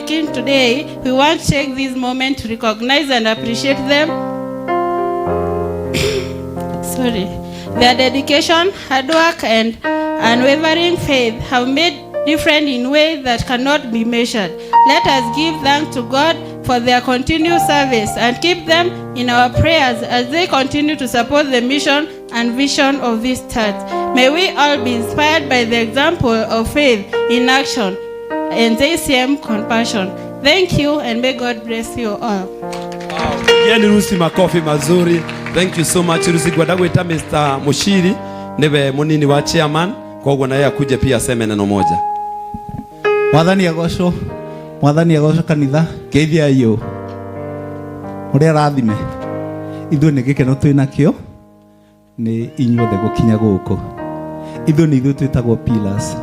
speaking today, we want to take this moment to recognize and appreciate them. Sorry. Their dedication, hard work, and unwavering faith have made difference in ways that cannot be measured. Let us give thanks to God for their continued service and keep them in our prayers as they continue to support the mission and vision of this church. May we all be inspired by the example of faith in action and JCM compassion. Thank you, and may God bless you all. Pigieni Lucy makofi mazuri. Thank you so much, Lucy. Ngwenda gwita Mr. Mushiri, niwe munini wa chairman, koguo naye akuje pia aseme neno moja. Mwathani agocwo, Mwathani agocwo. Kanitha ngeithia yũ ũrĩa rathime ithuĩ nĩ gĩkeno twĩ nakĩo nĩ inyuothe gũkinya gũkũ. Ithuĩ nĩ ithuĩ twĩtagwo pillars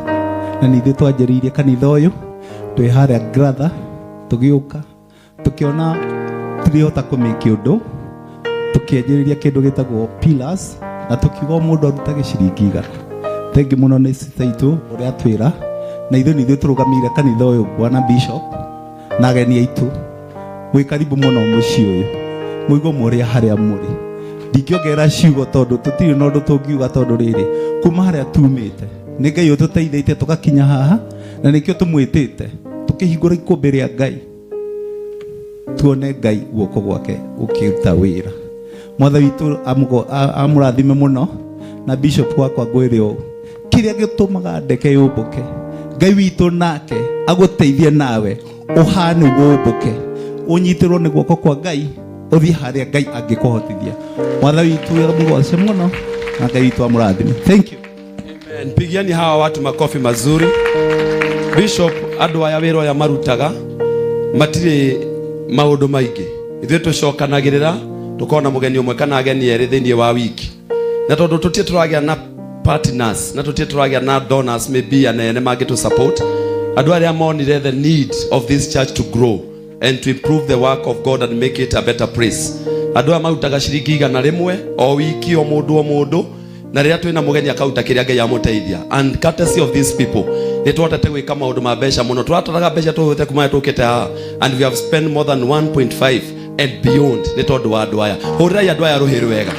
na nĩ ithuĩ twanjĩrĩirie kanitha ũyũ twĩ harĩa Gratha, tũgĩũka tũkĩona tirĩhota kũmĩki ũndũ, tũkĩanjĩrĩria kĩndũ gĩtagwo pillars na tũkiuga o mũndũ arutage ciringi 100. Thengi mũno nĩ sister itũ ũrĩa atwĩra na ithuĩ nĩ ithuĩ tũrũgamĩire kanitha ũyũ, bwana bishop na ageni aitũ, mwĩ karibu mũno mũciĩ ũyũ, mũigo mũrĩa harĩa mũrĩ. Ndingĩongerera ciugo tondũ tũtirĩ na ũndũ tũngiuga, tondũ rĩrĩ kuma harĩa tumĩte nĩ Ngai ũtũteithĩtie tũgakinya haha, na nĩkĩo tũmwĩtĩte tũkĩhingũra ikũmbĩ rĩa Ngai tuone Ngai guoko gwake gũkĩruta wĩra. Mwatha witũ amũrathime mũno. Na bishop wakwa, ngwĩre ũũ, kĩrĩa gĩtũmaga ndeke yũmbũke, Ngai witũ nake agũteithie nawe ũhane ũguo, ũmbũke, ũnyitĩrwo nĩ guoko kwa Ngai, ũthiĩ harĩa Ngai angĩkũhotithia. Mwatha witũ amũgoce mũno na Ngai witũ amũrathime. Thank you. Amen. Pigieni hawa watu makofi mazuri. Bishop, andũ aya wĩra ũrĩa marutaga matirĩ maũndũ maingĩ. Ithuĩ tũcokanagĩrĩra tũkona mũgeni ũmwe kana ageni erĩ thĩinĩ wa wiki, na tondũ tũtirĩ tũragĩa na partners na tũtirĩ tũragĩa na donors maybe anene mangĩtũ support, andũ arĩa monire the need of this church to grow and to improve the work of God and make it a better place, andũ aya marutaga ciringi 100 o wiki, o mũndũ o mũndũ, na rĩrĩa twĩna mũgeni akauta kĩrĩa Ngai amũteithia. And courtesy of these people nĩ twahotete gwĩka maũndũ ma mbeca mũno. Tũratwaraga mbeca tũhũte kuma tũkĩte haha, and we have spent more than 1.5 and beyond nĩ tondũ wa andũ aya. Hũrĩrai andũ aya rũhĩ rwega.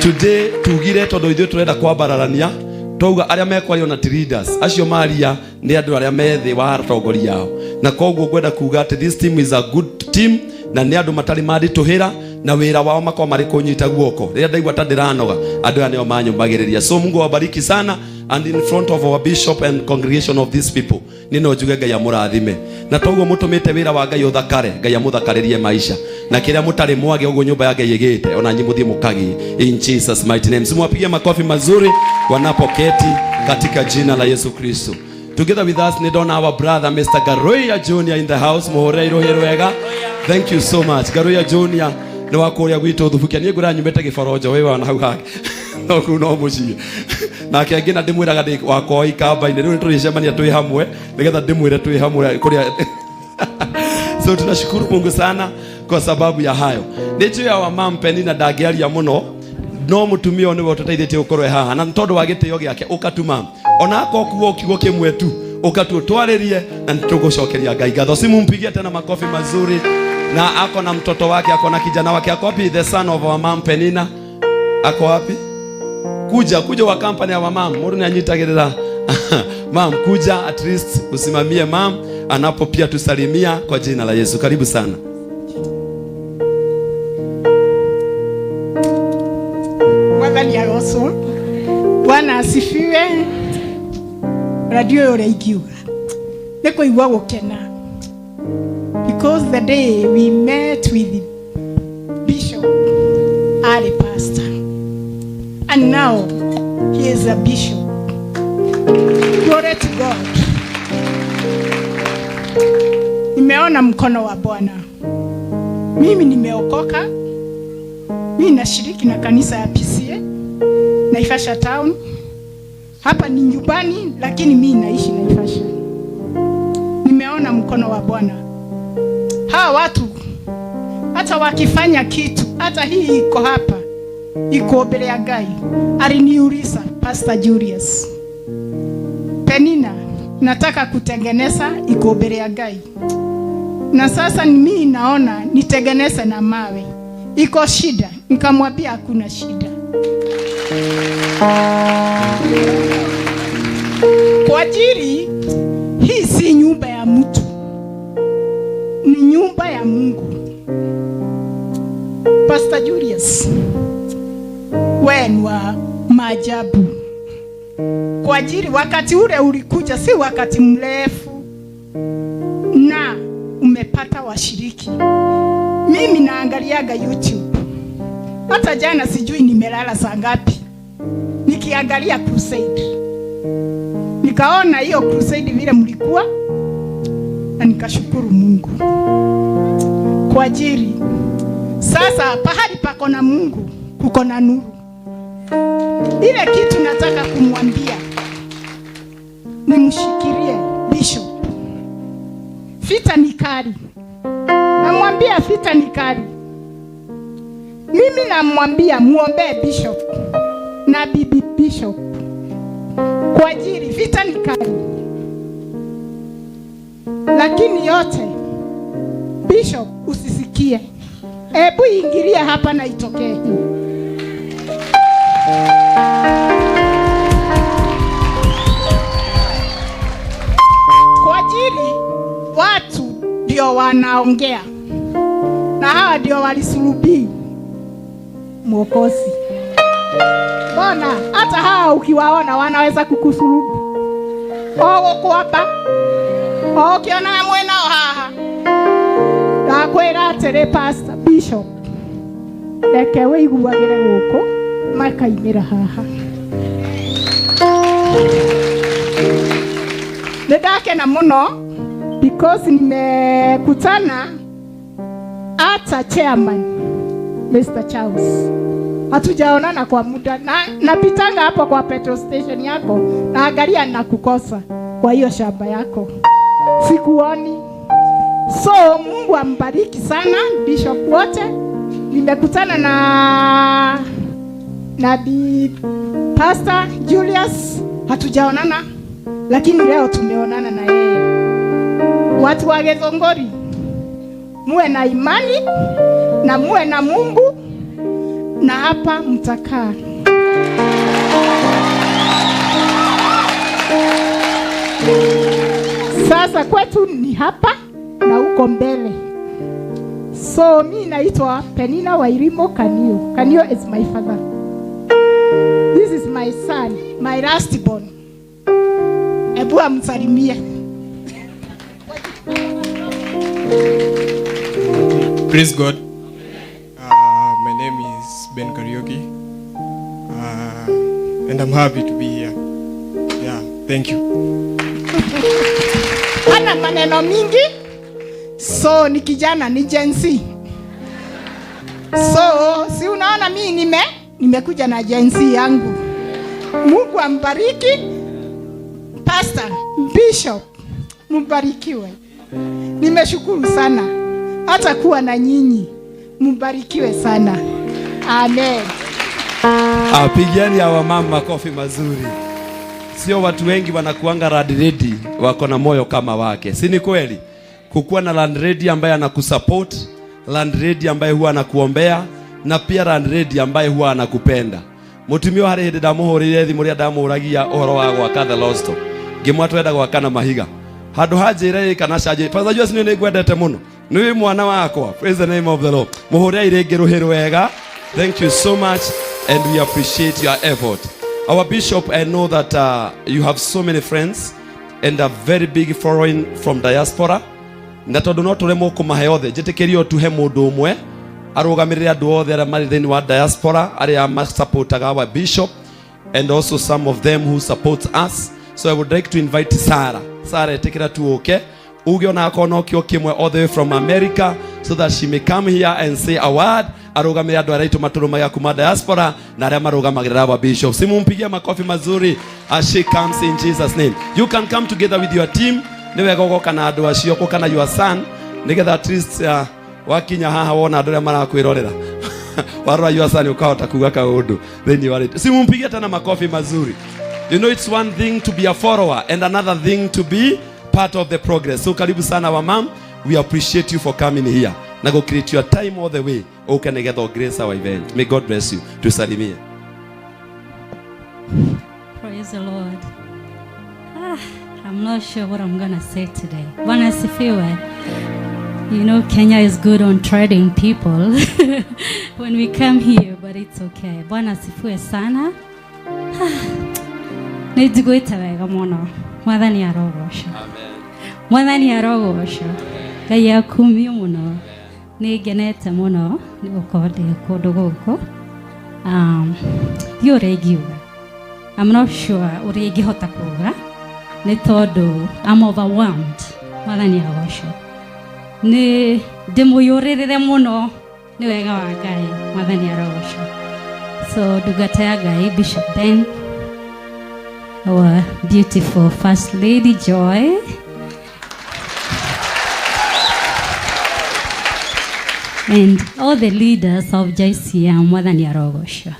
Today tugire tondũ ithuĩ tũrenda kwambararania, twauga arĩa mekwaria ona ti leaders acio maria, nĩ andũ arĩa me thĩ wa atongoria ao, na koguo ngwenda kuga atĩ this team is a good team na nĩ andũ matarĩ manditũhĩra na wĩra wao makorwo marĩ kũnyita guoko rĩrĩa ndaigua ta ndĩranoga. Andũ aya nĩo manyũmagĩrĩria, so Mungu awabariki sana. And in front of our bishop and congregation of these people, nĩ no njuge Ngai amũrathime, na toguo mũtũmĩte wĩra wa Ngai ũthakare, Ngai amũthakarĩrie maisha, na kĩrĩa mũtarĩ mwage ũguo nyũmba ya Ngai ĩgĩte, ona nyi mũthiĩ mũkagie in Jesus mighty name. Simwapigie makofi mazuri wanapoketi katika jina la Yesu Kristo. Together with us nĩ our brother Mr. Garoya Junior in the house. Muhũrĩre irũhĩ rwega. Thank you so much, Garoya Junior nĩ wa kũrĩa gwitũ Thubukia. Niĩ ngũra nyumĩte Gĩboronjo wĩ wana hau hake no kũu no mũciĩ nake ngina ndĩmwĩraga ndĩ wakwa ikamba-inĩ. Rĩu nĩtũrĩcemania twĩ hamwe nĩgetha ndĩmwĩre twĩ hamwe kũrĩa. So tunashukuru Mungu sana kwa sababu ya hayo. Nĩ njũĩ wa mam Penina ndangĩaria mũno, no mũtumia ũyũ nĩwe ũtũteithĩtie gũkorwo e haha, na nĩ tondũ wa gĩtĩo gĩake ũkatuma ona akorwo kuo kiugo kĩmwe tu ũkatu twarĩrie, na nĩtũgũcokeria Ngai ngatho. Simumpigie tena makofi mazuri. Na ako na mtoto wake, ako na kijana wake. Ako wapi the son of our mom Penina? Ako wapi? Kuja, kuja wa company ya mam. Mũndũ nĩ anyitagĩrĩra mam. Kuja at least usimamie mam anapo pia tusalimia kwa jina la Yesu. Karibu sana. Mwathani agocwo. Bwana asifiwe. Radio ũrĩa ingiuga nĩ kũigua gũkena because the day we met with bishop, arĩ pastor, and now he is a bishop. Glory to God. Nimeona mkono wa Bwana. Mimi nimeokoka. Mimi nashiriki na kanisa ya PCEA Naivasha Town. Hapa ni nyumbani, lakini mimi naishi Naivasha. Nimeona mkono wa Bwana. Hawa watu hata wakifanya kitu, hata hii iko hapa, iko mbele ya Ngai. Aliniuliza Pastor Julius, "Penina, Nataka kutengeneza ikũmbĩ rĩa Ngai, na sasa mimi naona nitengeneze na mawe, iko shida. Nikamwambia hakuna shida, kwa ajili hii si nyumba ya mtu, ni nyumba ya Mungu. Pastor Julius, wewe ni wa maajabu, kwa ajili wakati ule ulikuja si wakati mrefu, na umepata washiriki. Mimi naangaliaga YouTube, hata jana sijui nimelala saa ngapi nikiangalia crusade, nikaona hiyo crusade vile mlikuwa, na nikashukuru Mungu kwa ajili sasa pahali pako na Mungu kuko na nuru. Ile kitu nataka kumwambia nimshikirie bishop. Vita ni kali, namwambia vita ni kali. Mimi namwambia muombee bishop na bibi bishop kwa ajili vita ni kali, lakini yote bishop usisikie. Ebu ingilia hapa na itokee hii. Kwa ajili watu ndio wanaongea na hawa ndio walisulubi Mwokozi. Mbona hata hawa ukiwaona wanaweza kukusulubi ogukwamba ukiona mwenao haha ndakwĩra atĩrĩ, Pastor Bishop, reke wĩiguagĩre gũkũ makaimĩra haha. Nĩ ndakena mũno because nimekutana hata chairman Mr. Charles, hatujaonana kwa muda, na napitanga hapo kwa petrol station yako, naangalia na kukosa kwa hiyo shamba yako, sikuoni. So Mungu ambariki sana bishop wote. Nimekutana na bi Pastor Julius, hatujaonana lakini leo tumeonana na yeye. Watu wa Githunguri, muwe na imani na muwe na Mungu, na hapa mtakaa. Sasa kwetu ni hapa na uko mbele. So mi naitwa Penina Wairimo Kanio. Kanio is my father. This is my son, my last born. Ebu amsalimie. Praise God. My name is Ben Kariuki, and I'm happy to be here. Yeah, thank you. Hana maneno mingi. So ni kijana, ni Gen Z. So si unaona mi nimekuja na Gen Z yangu. Mungu ambariki Pastor Bishop, mbarikiwe. Nimeshukuru sana hata kuwa na nyinyi, mbarikiwe sana. Amen. Apigieni hawa mama makofi mazuri. Sio watu wengi wanakuanga landlady wako na moyo kama wake, si ni kweli? Kukuwa na landlady ambaye anakusupport, landlady ambaye huwa anakuombea, na pia landlady ambaye huwa anakupenda. Mutumia hari hindi ndamuhurire thimu ria ndamuragia uhoro wa gwaka the Losto, ngimwa twenda gwaka na mahiga handu hanjire kana canje. Pastor Julius, ni ngwendete muno, ni mwana wakwa. Praise the name of the Lord. Muhure iringi ruhi rwega. Thank you so much and we appreciate your effort. Our bishop, I know that you have so many friends and a very big following from diaspora, na tondu no turemwo kumahe othe, njitikirio tuhe mundu umwe arugamirire andu othe aria mari thiini wa diaspora aria masupportaga our bishop and also some of them who support us. So I would like to invite Sarah. Sarah, itikira tu uke uge ona akorwo no kio kimwe all the way from America so that she may come here and say a word, arugamire andu aria aitu maturumagia kuma diaspora na aria marugamagirira our bishop. Simumpigie makofi mazuri as she comes in Jesus' name. You can come together with your team. Ni wega ugoka na andu acio, guka na your son, nigetha at least wakinya haha wona andu aria marakwirorera, warora your son ukahota kuga kaundu thiini wa rĩtwa. Simumpigie tena makofi mazuri. You know it's one thing to be a follower and another thing to be part of the progress. So karibu sana wa mam, we appreciate you for coming here na go create your time all the way uke nigetha grace our event. May God bless you. Tusalimie. Praise the Lord. I'm not sure what I'm going to say today. Bwana asifiwe. You know, Kenya is good on trading people when we come here, but it's okay. Bwana asifiwe sana. Nĩ njiguĩte wega mũno. Mwathani arogocwo. Mwathani arogocwo. Ngai akumio mũno. Nĩ ngenete mũno nĩ gũkorwo ndĩ kũndũ gũkũ. Ndiũĩ ũrĩa ingiuga. I'm not sure ũrĩa ingĩhota kuga nĩ tondũ I'm overwhelmed. Mwathani agocwo. Nĩ ndĩmũiyũrĩrĩre mũno nĩ wega wa Ngai. Mwathani arogocwo. So ndungata ya Ngai Bishop Ben, our beautiful First Lady Joy, and all the leaders of JCM, Mwathani arogocwo.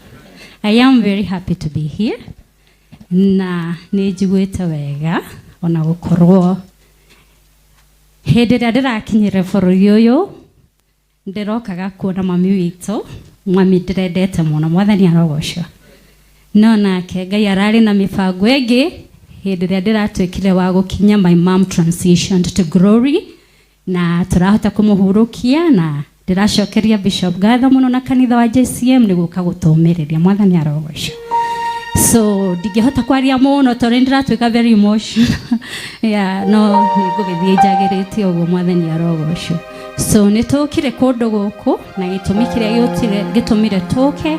I am very happy to be here. Na nĩ njiguĩte wega ona gũkorwo hĩndĩ ĩrĩa ndĩrakinyire bũrũri ũyũ ndĩrokaga kuona mami witũ, mami ndĩrendete mũno, Mwathani arogocwo. No nake Ngai ararĩ na mĩbango ĩngĩ hĩndĩ ĩrĩa ndĩratuĩkire wa gũkinya, my mom transitioned to glory na tũrahota kũmũhurũkia, na ndĩracokeria Bishop ngatho mũno na kanitha wa JCM nĩ gũka gũtũmĩrĩria. Mwathani arogocwo. So ndingĩhota kwaria mũno tondũ nĩ ndĩratuĩka very emotional. Yeah, no nĩ ngũgĩthiĩ njagĩrĩte ũguo. Mwathani arogocwo. So nĩ tũkire kũndũ gũkũ na gĩtũmi kĩrĩa gĩtũmire tũke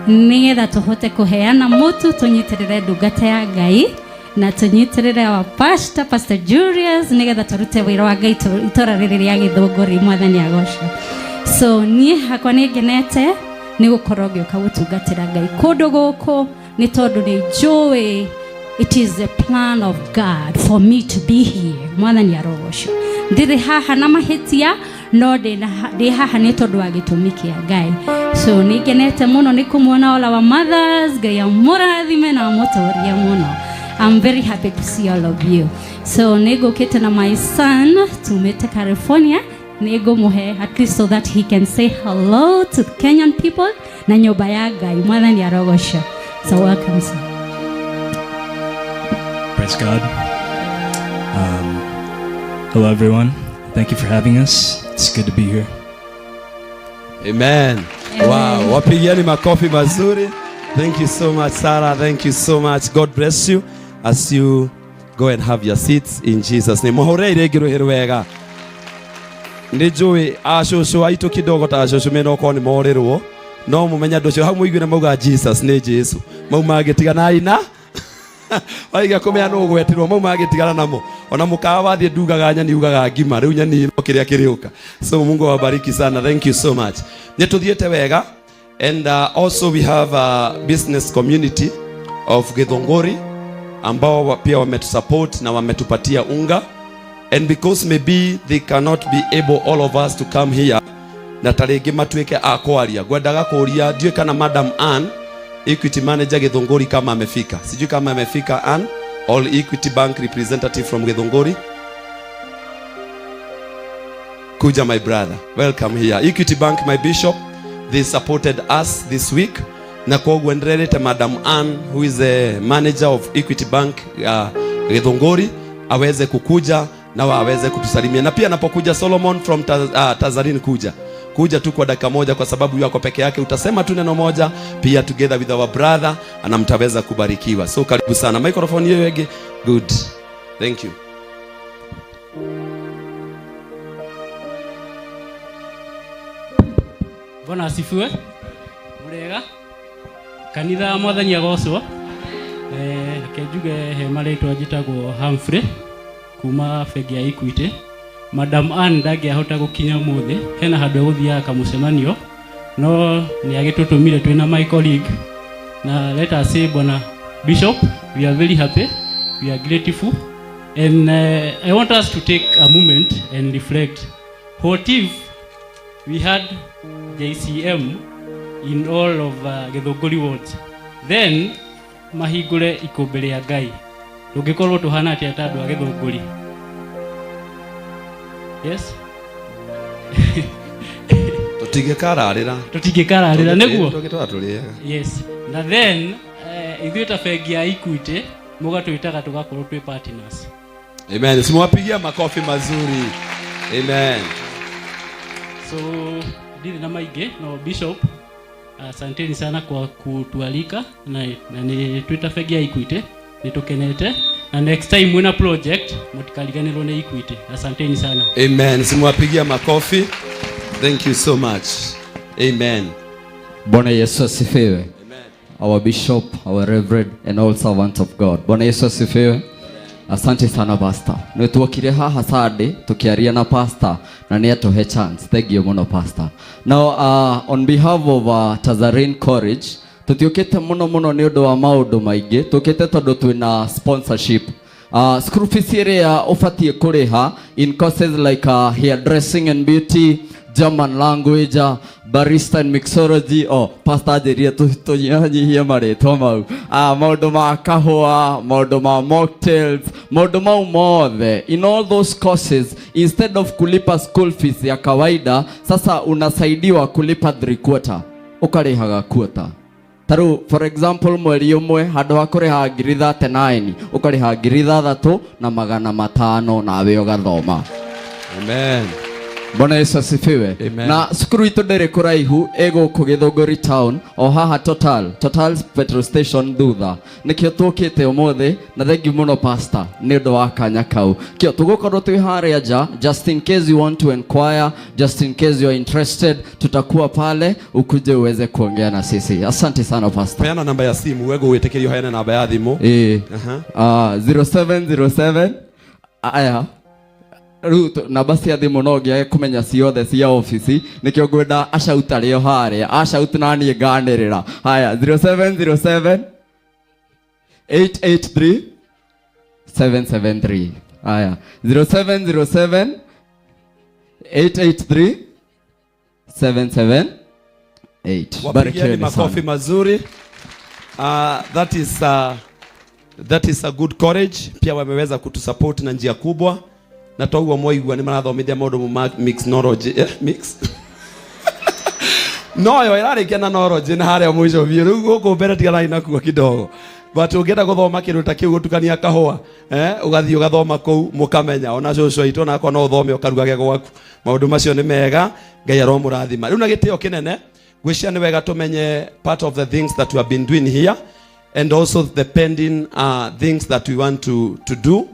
nĩgetha tũhote kũheana mũtu, tũnyitĩrĩre ndungata ya Ngai na tũnyitĩrĩre our pastor, Pastor Julius, nĩgetha tũrute wĩra wa Ngai itũra rĩrĩ rĩa Gĩthũngũri. Mwathani agocwo. So niĩ hakwa nĩ ngenete nĩ gũkorwo ngĩũka gũtungatĩra Ngai kũndũ gũkũ nĩ tondũ nĩ njũĩ it is the plan of God for me to be here. Mwathani arogocwo. Ndirĩ haha na mahĩtia, no ndĩ haha nĩ tondũ wa gĩtũmi kĩa Ngai. So nĩ ngenete mũno nĩ kũmuona all our mothers. Ngai amũrathime na amũtũrie mũno. I'm very happy to see all of you. So nĩ ngũkĩte na my son tumĩte California, nĩ ngũmũhe at least so that he can say hello to the Kenyan people na nyũmba ya Ngai. Mwathani arogocwo. So welcome, sir. Praise God. Hello, everyone. Thank you for having us. It's good to be here. Amen. Wow, wapigieni makofi mazuri. Thank you so much, Sarah. Thank you so much. God bless you as you go and have your seats in Jesus' name. Mũhũrei rĩngĩ rũhĩ rwega. Nĩ njũĩ acũcũ aitũ kidogo ta acũcũ mena okorwo nĩ morĩrwo no mũmenye andũ acio hau mũiguire mauga Jesus nĩ Jesu, mau mangĩtigana na waiga kũmenya nũ ũgwetirwo, mau mangĩtigana namo. Ona mũkawa wathiĩ ndugaga nyeni, ugaga ngima rĩu nyeni no kĩrĩa kĩrĩũka. So Mungu awabariki sana. Thank you so much. Nĩ tũthiĩte wega. And also we have a business community of Githunguri ambao pia wametusupport na wametupatia unga, and because maybe they cannot be able, all of us, to come here na tarĩngĩ matuĩke a kwaria, ngwendaga kũria ndiũĩ kana Madam Ann, Equity manager Githunguri, kama amefika. Sijui kama amefika Ann or Equity Bank representative from Githunguri. Kuja, my brother, welcome here. Equity Bank, my bishop, they supported us this week, na koguo ndĩrerĩte Madam Ann, who is the manager of Equity Bank Githunguri, aweze kukuja na aweze kutusalimia. Na pia anapokuja, Solomon from Tanzania, kuja kuja tu kwa dakika moja, kwa sababu yuko peke yake, utasema tu neno moja pia together with our brother na mtaweza kubarikiwa. So karibu sana, microphone hiyo yege. Good, thank you. Bwana asifiwe. Mũrĩega kanitha, Mwathani agocwo. Reke njuge he marĩtwa, njĩtagwo Humphrey kuma bengi ya Equity. Madam Ann ndangĩahota gũkinya ũmũthĩ, hena handũ egũthiaga kamũcemanio, no nĩ agĩtũtũmire twĩna my colleague. Na let us say, Bwana Bishop, we are very happy, we are grateful, and I want us to take a moment and reflect. What if we had JCM in all of Githunguri wards? Then Mahingũre ikũmbĩ rĩa Ngai, tũngĩkorwo tũhana atĩa ta andũ a Gĩthũngũri? Yes. Tũtingĩkararĩra. Tũtingĩkararĩra nĩguo. Tũngĩtwara tũrĩaga. Yes, na then ithuĩ ta bengi ya Equity mũgatwĩtaga tũgakorwo twĩ partners. Amen. Simuwapigia makofi mazuri. Amen. So ndirĩ na maingĩ, no bishop, asanteni sana kwa kutualika na nĩ twĩ ta bengi ya Equity nĩ tũkenete, na next time mwĩna project mũtikariganĩrwo nĩ Equity. Asanteni sana. Amen. Simuwapigia makofi. Thank you so much. Amen. Bwana Yesu asifiwe. Our bishop, our reverend and all servants of God. Bwana Yesu asifiwe. Asante sana, pastor. Nĩ tuokire haha Sunday tukiaria na pastor na nĩ atũhe chance. Thank you mũno, pastor. Now on behalf of Tazarine College, tutiũkĩte mũno mũno nĩ ũndũ wa maũndũ maingĩ, tũkĩte tondũ twĩna sponsorship. School fees ĩrĩa ũbatiĩ kũrĩha in courses like hairdressing and beauty, German language, barista and mixology, oh, pastor anjĩrire tũnyihanyihie marĩtwa mau. Maũndũ ma kahũa, maũndũ ma mocktails, maũndũ mau mothe, in all those courses, instead of kulipa school fees ya kawaida, sasa unasaidiwa kulipa three quarter, ũkarĩhaga quarter. Tarĩu for example, mweri ũmwe handũ ha kũrĩha ngiri 39 ũkarĩha 6500 nawe ũgathoma. Amen. Bwana Yesu asifiwe. Amen. Na cukuru itũ ndĩrĩ kũraihu, ĩ gũkũ Gĩthũngũri town o haha Total petrol station thutha. Nĩkĩo tũkĩte ũmũthĩ, na thengiũ mũno, pastor, nĩ ũndũ wa kanya kau. Kĩo tũgũkorwo twĩ harĩa nja just in case you want to inquire, just in case you are interested, tutakuwa pale ukuje uweze kuongea na sisi. Asante sana, pastor. Peana namba ya simu, we gũgwĩtĩkĩrio heane namba ya thimũ. Ĩĩ. Aha. 0707, aya rĩu namba cia thimũ no ngĩage kũmenya ciothe cia ofici, nĩkĩo ngwenda ashout arĩ o harĩa ashout na niĩ nganĩrĩra. Haya, 0707 883 773. Haya, 0707 883 778. Wapigieni Barikiweni makofi sana. mazuri. That is a good college. Pia wameweza kutusupport na njia kubwa, na toguo mwaigua nĩ marathomithia maũndũ ma mixnology, mix no yo ĩrarĩkia na nology na harĩa mũico biũ. Rĩu gũkũ mbere tiganai nakuo kidogo, but ũngĩenda gũthoma kĩndũ ta kĩu, gũtukania kahũa, ũgathiĩ ũgathoma kũu mũkamenya ona cũcũ aitũ onakorwo no ũthome ũkarugage gwaku. Maũndũ macio nĩ mega, Ngai aromũrathima. Rĩu na gĩtĩo kĩnene, ngwĩciria nĩ wega tũmenye part of the things that we have been doing here and also the pending things that we want to do.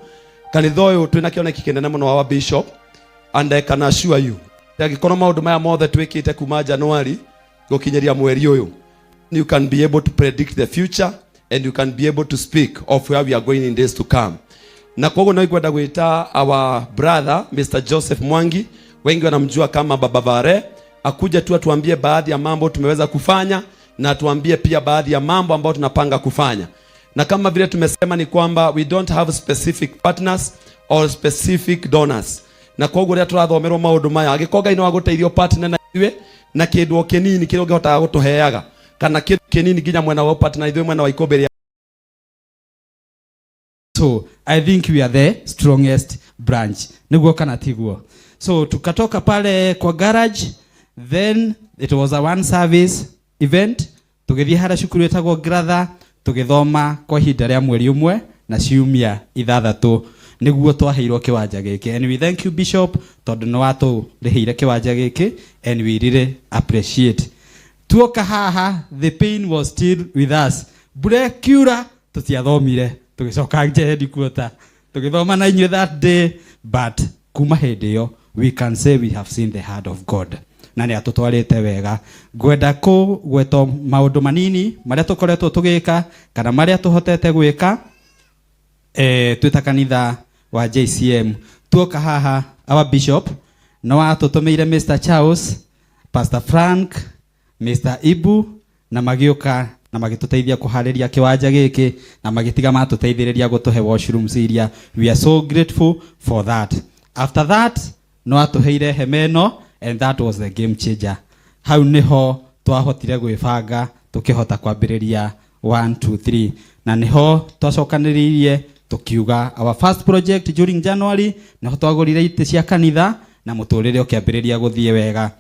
Kanitha ũyũ twĩna kĩoneki kĩnene mũno wa bishop, and I can assure you, angĩkorwo maũndũ maya mothe twĩkĩte kuma January gũkinyĩria mweri ũyũ, you can be able to predict the future and you can be able to speak of where we are going in days to come. Na koguo no ngwenda gwĩta our brother Mr. Joseph Mwangi, wengi wanamjua kama Baba Vare, akuja tu atuambie baadhi ya mambo tumeweza kufanya na atuambie pia baadhi ya mambo ambayo tunapanga kufanya. Na kama vile tumesema ni kwamba we don't have specific partners or specific donors, na koguo rĩrĩa tũrathomerwo maũndũ maya, angĩkorwo Ngai no agũteithio partner na ithuĩ na kĩndũ o kĩnini kĩrĩa ũngĩhotaga gũtũheaga, kana kĩndũ kĩnini nginya mwena wa partner ithuĩ mwena wa ikũmbĩ rĩa So I think we are the strongest branch. Niguo kana tiguo? So tukatoka pale kwa garage, then it was a one service event. Tũgĩthiĩ harĩa cukuru ĩtagwo Gratha, tũgĩthoma kwa ihinda rĩa mweri ũmwe na ciumia 6 nĩguo twaheirwo kĩwanja gĩkĩ. And we thank you, bishop, tondũ nĩ watũrĩhĩire kĩwanja gĩkĩ, and we really appreciate. Tuoka haha, the pain was still with us. Mbura ĩkiura, tũtiathomire, tũgĩcoka nje headquarter tũgĩthoma na inyuĩ that day. But kuma hĩndĩ ĩyo, we can say we have seen the hand of God na nĩ atũtwarĩte wega. Ngwenda kũgweta maũndũ manini marĩa tũkoretwo tũgĩka kana marĩa tũhotete gwĩka twĩ ta kanitha wa JCM. Tuoka haha, our bishop no watũtũmĩire Mr. Charles, Pastor Frank, Mr. Ibu, na magĩũka na magĩtũteithia kũharĩria kĩwanja gĩkĩ na magĩtiga matũteithĩrĩria gũtũhe washrooms iria. We are so grateful for that. After that, no atũheire hema ĩno, and that was the game changer. Hau nĩho twahotire gwĩbanga, tũkĩhota kwambĩrĩria 1 2 3. Na nĩho twacokanĩrĩirie tukiuga our first project during January, nĩho twagũrire itĩ cia kanitha na mũtũrĩre ũkĩambĩrĩria gũthiĩ wega.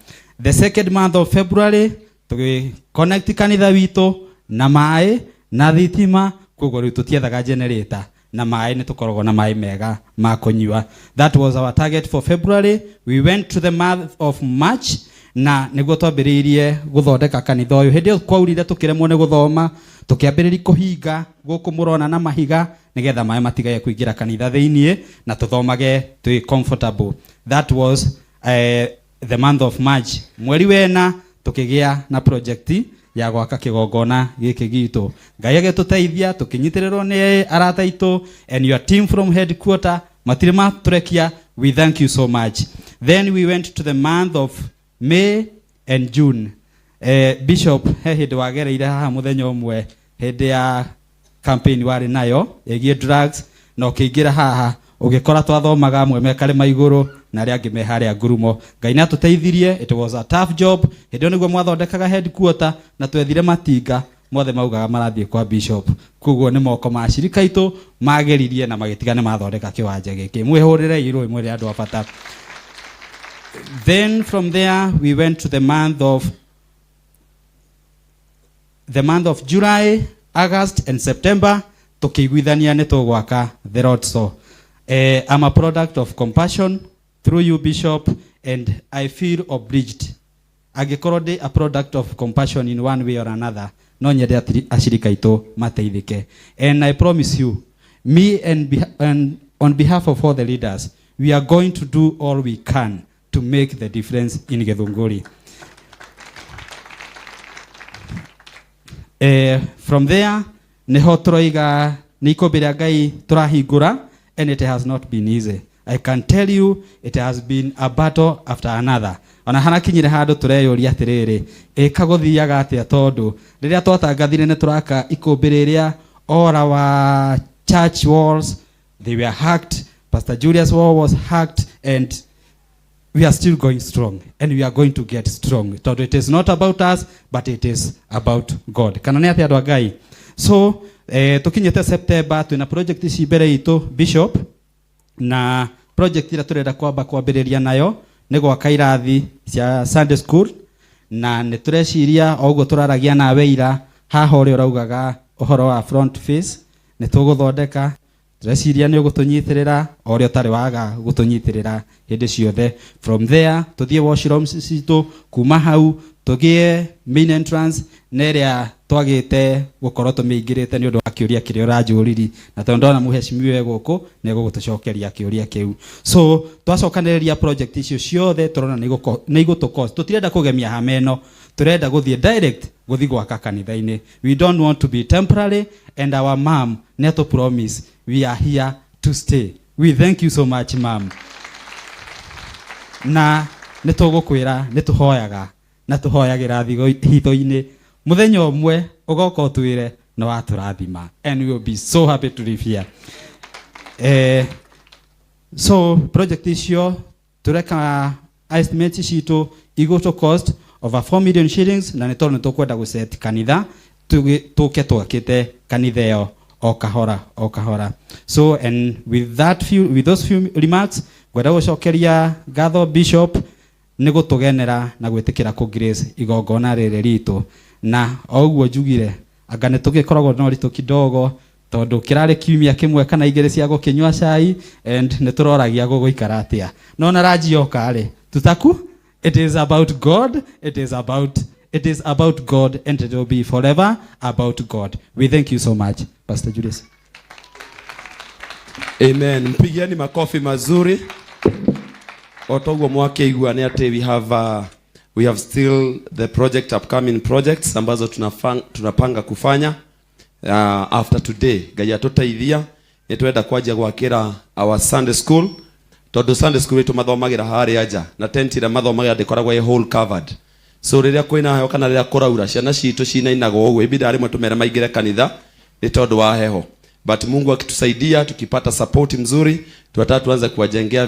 The second month of February, tũgĩ connect kanitha witũ na maĩ na thitima, koguo rĩu tũtiethaga generator na maĩ, nĩ tũkoragwo na maĩ mega ma kũnyua. That was our target for February. We went to the month of March, na nĩguo twambĩrĩirie gũthondeka kanitha ũyũ. Hĩndĩ ĩyo kwaurire tũkĩremwo nĩ gũthoma, tũkĩambĩrĩria kũhinga gũkũ mũrona na mahiga nĩgetha maĩ matigage kũingĩra kanitha thĩiniĩ na tũthomage twĩ comfortable. That was the month of March. Mweri wena tũkĩgĩa na project ya gwaka kĩgongona gĩkĩ gitũ. Ngai agĩtũteithia, tũkĩnyitĩrĩrwo nĩ arata aitũ and your team from headquarter, matirĩ matũrekia. We thank you so much. Then we went to the month of May and June. Bishop, he hĩndĩ wagereire haha mũthenya ũmwe hĩndĩ ya campaign warĩ nayo ĩgiĩ drugs, na ũkĩingĩra haha ũgĩkora twathomaga amwe me karĩma igũrũ na arĩa angĩ me harĩa ngurumo. Ngai nĩ atũteithirie. It was a tough job. Hĩndĩ ĩyo nĩguo mwathondekaga headquarter na twethire matinga mothe maugaga marathiĩ kwa bishop, koguo nĩ moko ma cirika itũ mageririe na magĩtiga nĩ mathondeka kĩwanja gĩkĩ. Mwĩhũrĩre irũĩ mwĩrĩ andũ a bata. Then from there we went to the month of July, August and September, tukĩiguithania nĩ tũgwaka the Lord's. I'm a product of Compassion through you, Bishop, and I feel obliged. Angĩkorwo ndĩ a product of Compassion in one way or another, no nyende acirika aitũ mateithĩke. And I promise you, me and on behalf of all the leaders, we are going to do all we can to make the difference in Githunguri. From there, niho tũroiga nĩ ikũmbĩ rĩa Ngai tũrahingũra, and it has not been easy. I can tell you it has been a battle after another. Ona harakinyire handũ tũreyũria atĩrĩrĩ, ĩka gũthiaga atĩa, tondũ rĩrĩa twatangathire nĩ tũraka ikũmbĩ rĩrĩa, all our church walls, they were hacked. Pastor Julius wall was hacked, and we are still going strong, and we are going to get strong, tondũ it is not about us, but it is about God. Kana nĩ atĩa, andũ a Ngai? So tukinyĩte September, twĩna project ici mbere itũ, Bishop, na project ĩrĩa tũrenda kwamba kwambĩrĩria nayo nĩ gwaka irathi cia Sunday school, na nĩ tũreciria o ũguo tũraragia nawe ira haha, ũrĩa ũraugaga ũhoro wa front face, nĩ tũgũthondeka. Tũreciria nĩ ũgũtũnyitĩrĩra o ũrĩa ũtarĩ waga gũtũnyitĩrĩra hĩndĩ ciothe. From there tũthiĩ washrooms citũ, kuma hau tũgĩe main entrance, na ĩrĩa twagĩte gũkorwo tũmĩingĩrĩte nĩ ũndũ wa kĩũria kĩrĩa ũranjũriri, na tondũ ndona mũheshimiwa gũkũ nĩ egũgũtũcokeria kĩũria kĩu. So twacokanĩrĩria project icio ciothe, tũrona nĩ igũtũ cost. Tũtirenda kũgemia hama ĩno, tũrenda gũthiĩ direct gũthiĩ gwaka kanitha-inĩ. We don't want to be temporary, and our mom nĩ atũ promise we are here to stay. We thank you so much, ma'am, na nĩ tũgũkwĩra nĩ tũhoyaga na tũhoyagĩra hitho-inĩ, mũthenya ũmwe ũgoka ũtwĩre nĩ watũrathima, and we will be so happy to live here. So project icio tureka estimate citũ igũtũ cost over 4 million shillings, na nĩ tondũ nĩ tũkwenda gũset kanitha, tũke twakĩte kanitha ĩyo o kahora o kahora. So and with those few remarks, ngwenda gũcokeria ngatho Bishop nĩ gũtũgenera na gwĩtĩkĩra kũ grace igongona rĩrĩ ritũ. Na o ũguo njugire, anga nĩ tũgĩkoragwo na ũritũ kidogo, tondũ kĩrarĩ kiumia kĩmwe kana igĩrĩ cia gũkĩnyua cai, and nĩ tũroragia gũgũikara atĩa, no na ranji yoka rĩ tutaku. It is about God. It is about God, and it will be forever about God. We thank you so much, Pastor Julius. Amen. Mpigieni makofi mazuri. O toguo mwakĩigua nĩ atĩ we have still the project, upcoming projects ambazo tunapanga kufanya after today. Ngai atũteithia, nĩ twenda kwanjia gwakĩra our Sunday school, tondũ Sunday school itũ mathomagĩra harĩa nja na tent ĩrĩa mathomagĩra ndĩkoragwo ĩ whole covered. So rĩrĩa kwĩna heho kana rĩrĩa kũraura, ciana citũ cinainagwo ũguo, ibinda rĩmwe tũmere maingĩre kanitha nĩ tondũ wa heho. But Mungu akitusaidia, tukipata support mzuri, tunataka tuanze kuwajengea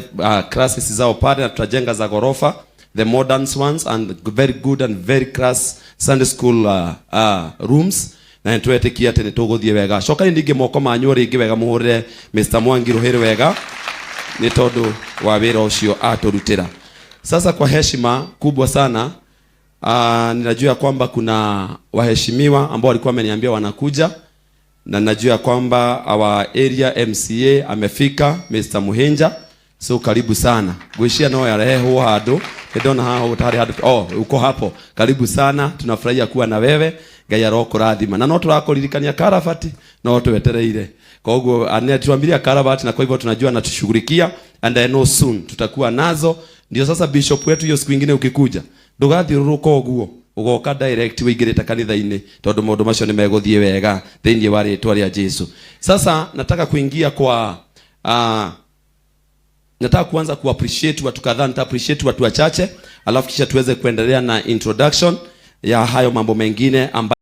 classes zao pale, na tutajenga za ghorofa, the modern ones and very good and very class Sunday school rooms. Na nĩ twetĩkia atĩ nĩ tũgũthiĩ wega. Cokani ningĩ moko manyu o rĩngĩ wega, mũhũrĩre Mr. Mwangi rũhĩrĩ wega nĩ tondũ wa wĩra ũcio atũrutĩra. Sasa kwa heshima kubwa sana, ninajua kwamba kuna waheshimiwa ambao walikuwa wameniambia wanakuja, na najua kwamba our area MCA amefika, Mr. Muhinja, so karibu sana. Gwĩciria no yarehwo handũ, ndona haha ũtarĩ handũ. Oh, uko hapo, karibu sana, tunafurahia kuwa na wewe. Ngai arokũrathima. Na no tũrakũririkania karabati no twetereire, koguo anatuambiria karabati, na kwa hivyo tunajua anatushughulikia, and I know soon tutakuwa nazo. Ndio sasa bishop wetu, hiyo siku ingine ukikuja ndũgathiũrũrũka ũguo, ũgoka direct wĩingĩrĩte kanitha-inĩ, tondũ maũndũ macio nĩ megũthiĩ wega thĩinĩ wa rĩtwa rĩa Jesu. Sasa nataka kuingia kwa nataka kuanza ku appreciate watu kadhaa. Nita appreciate watu wachache, alafu kisha tuweze kuendelea na introduction ya hayo mambo mengine ambayo